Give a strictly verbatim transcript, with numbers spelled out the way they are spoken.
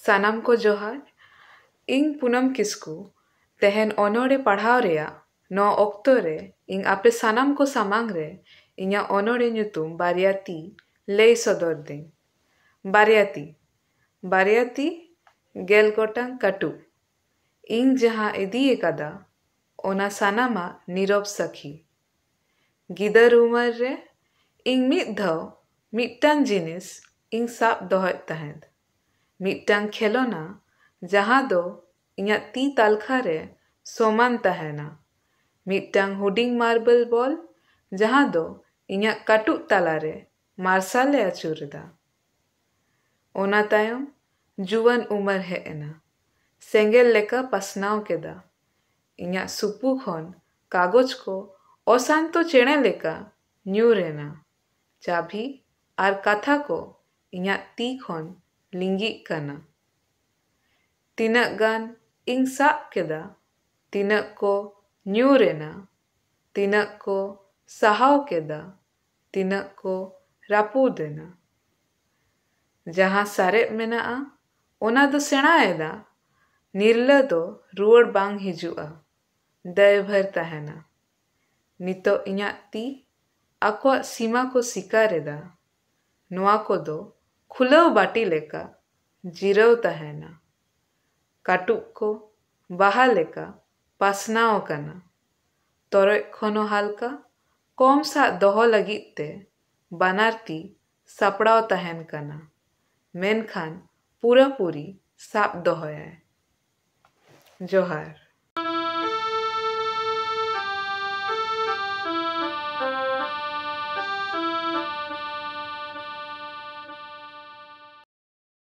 ᱥᱟᱱᱟᱢ ᱠᱚ ᱡᱚᱦᱟᱨ᱾ ᱤᱧ ᱯᱩᱱᱟᱢ ᱠᱤᱥᱠᱩ᱾ ᱛᱮᱦᱮᱧ ᱚᱱᱚᱬᱦᱮ ᱯᱟᱲᱦᱟᱣ ᱨᱮᱭᱟᱜ ᱱᱚᱣᱟ ᱚᱠᱛᱚ ᱨᱮ ᱤᱧ ᱟᱯᱮ ᱥᱟᱱᱟᱢ ᱠᱚ ᱥᱟᱢᱟᱝ ᱨᱮ ᱤᱧᱟᱹᱜ ᱚᱱᱚᱬᱦᱮ ᱧᱩᱛᱩᱢ ᱵᱟᱨᱭᱟ ᱛᱤ ᱞᱟᱹᱭ ᱥᱚᱫᱚᱨ ᱫᱟᱹᱧ᱾ ᱵᱟᱨᱭᱟ ᱛᱤ, ᱵᱟᱨᱭᱟ ᱛᱤ, ᱜᱮᱞ ᱜᱚᱴᱟᱝ ᱠᱟᱹᱴᱩᱵ᱾ ᱤᱧ ᱡᱟᱦᱟᱸ ᱤᱫᱤ ᱟᱠᱟᱫᱟ, ᱚᱱᱟ ᱥᱟᱱᱟᱢᱟᱜ ᱱᱤᱨᱚᱵ ᱥᱟᱹᱠᱷᱤ᱾ ᱜᱤᱫᱟᱹᱨ ᱩᱢᱮᱨ ᱨᱮ ᱤᱧ ᱢᱤᱫ ᱫᱷᱟᱣ ᱢᱤᱫᱴᱟᱝ ᱡᱤᱱᱤᱥ ᱤᱧ ᱥᱟᱵ ᱫᱚᱦᱚᱭᱮᱫ ᱛᱟᱦᱮᱸᱫ᱾ ᱢᱤᱫᱴᱟᱝ ᱠᱷᱮᱞᱚᱱᱟ ᱡᱟᱦᱟᱸ ᱫᱚ ᱤᱧᱟᱹᱜ ᱛᱤ ᱛᱟᱞᱠᱷᱟ ᱨᱮ ᱥᱚᱢᱟᱱ ᱛᱟᱦᱮᱱᱟ᱾ ᱢᱤᱫᱴᱟᱝ ᱦᱩᱰᱤᱧ ᱢᱟᱨᱵᱮᱞ ᱵᱚᱞ ᱡᱟᱦᱟᱸ ᱫᱚ ᱤᱧᱟᱹᱜ ᱠᱟᱹᱴᱩᱵ ᱛᱟᱞᱟᱨᱮ ᱢᱟᱨᱥᱟᱞ ᱮ ᱟᱹᱪᱩᱨ ᱮᱫᱟ᱾ ᱚᱱᱟ ᱛᱟᱭᱚᱢ ᱡᱩᱣᱟᱹᱱ ᱩᱢᱮᱨ ᱦᱮᱡ ᱮᱱᱟ᱾ ᱥᱮᱸᱜᱮᱞ ᱞᱮᱠᱟ ᱯᱟᱥᱱᱟᱣ ᱠᱮᱫᱟ᱾ ᱤᱧᱟᱹᱜ ᱥᱩᱯᱩ ᱠᱷᱚᱱ ᱠᱟᱜᱚᱡᱽ ᱠᱚ ᱚᱥᱟᱱᱛᱚ ᱪᱮᱬᱮ ᱞᱮᱠᱟ ᱧᱩᱨ ᱮᱱᱟ᱾ ᱪᱟᱹᱵᱷᱤ ᱟᱨ ᱠᱟᱛᱷᱟ ᱠᱚ ᱤᱧᱟᱹᱜ ᱛᱤ ᱠᱷᱚᱱ ᱞᱤᱸᱜᱤᱜ ᱠᱟᱱᱟ᱾ ᱛᱤᱱᱟᱹᱜ ᱜᱟᱱ ᱤᱧ ᱥᱟᱵ ᱠᱮᱫᱟ, ᱛᱤᱱᱟᱹᱜ ᱠᱚ ᱧᱩᱨ ᱮᱱᱟ, ᱛᱤᱱᱟᱹᱜ ᱠᱚ ᱥᱟᱦᱟᱣ ᱠᱮᱫᱟ, ᱛᱤᱱᱟᱹᱜ ᱠᱚ ᱨᱟᱹᱯᱩᱫ ᱮᱱᱟ᱾ ᱡᱟᱦᱟᱸ ᱥᱟᱨᱮᱡ ᱢᱮᱱᱟᱜᱼᱟ, ᱚᱱᱟ ᱫᱚ ᱥᱮᱬᱟ ᱮᱫᱟ, ᱱᱤᱨᱞᱟᱹ ᱫᱚ ᱨᱩᱣᱟᱹᱲ ᱵᱟᱝ ᱦᱤᱡᱩᱜᱼᱟ᱾ ᱫᱟᱭᱵᱷᱟᱨ ᱛᱟᱦᱮᱱᱟ᱾ ᱱᱤᱛᱚᱜ ᱤᱧᱟᱹᱜ ᱛᱤ ᱟᱠᱚᱣᱟᱜ ᱥᱤᱢᱟ ᱠᱚ ᱥᱤᱠᱟᱨ ᱮᱫᱟ᱾ ᱱᱚᱣᱟ ᱠᱚᱫᱚ ᱠᱷᱩᱞᱟᱹᱣ ᱵᱟᱹᱴᱤ ᱞᱮᱠᱟ ᱡᱤᱨᱟᱹᱣ ᱛᱟᱦᱮᱱᱟ᱾ ᱠᱟᱹᱴᱩᱵ ᱠᱚ ᱵᱟᱦᱟ ᱞᱮᱠᱟ ᱯᱟᱥᱱᱟᱣ ᱟᱠᱟᱱᱟ᱾ ᱛᱚᱨᱚᱡ ᱠᱷᱚᱱ ᱦᱚᱸ ᱦᱟᱞᱠᱟ, ᱠᱚᱢ ᱥᱟᱵ ᱫᱚᱦᱚ ᱞᱟᱹᱜᱤᱫ ᱛᱮ ᱵᱟᱱᱟᱨ ᱛᱤ ᱥᱟᱯᱲᱟᱣ ᱛᱟᱦᱮᱱ ᱠᱟᱱᱟ, ᱢᱮᱱᱠᱷᱟᱱ ᱯᱩᱨᱟᱹᱯᱩᱨᱤ ᱥᱟᱵ ᱫᱚᱦᱚᱭᱟᱭ᱾ ᱡᱚᱦᱟᱨ᱾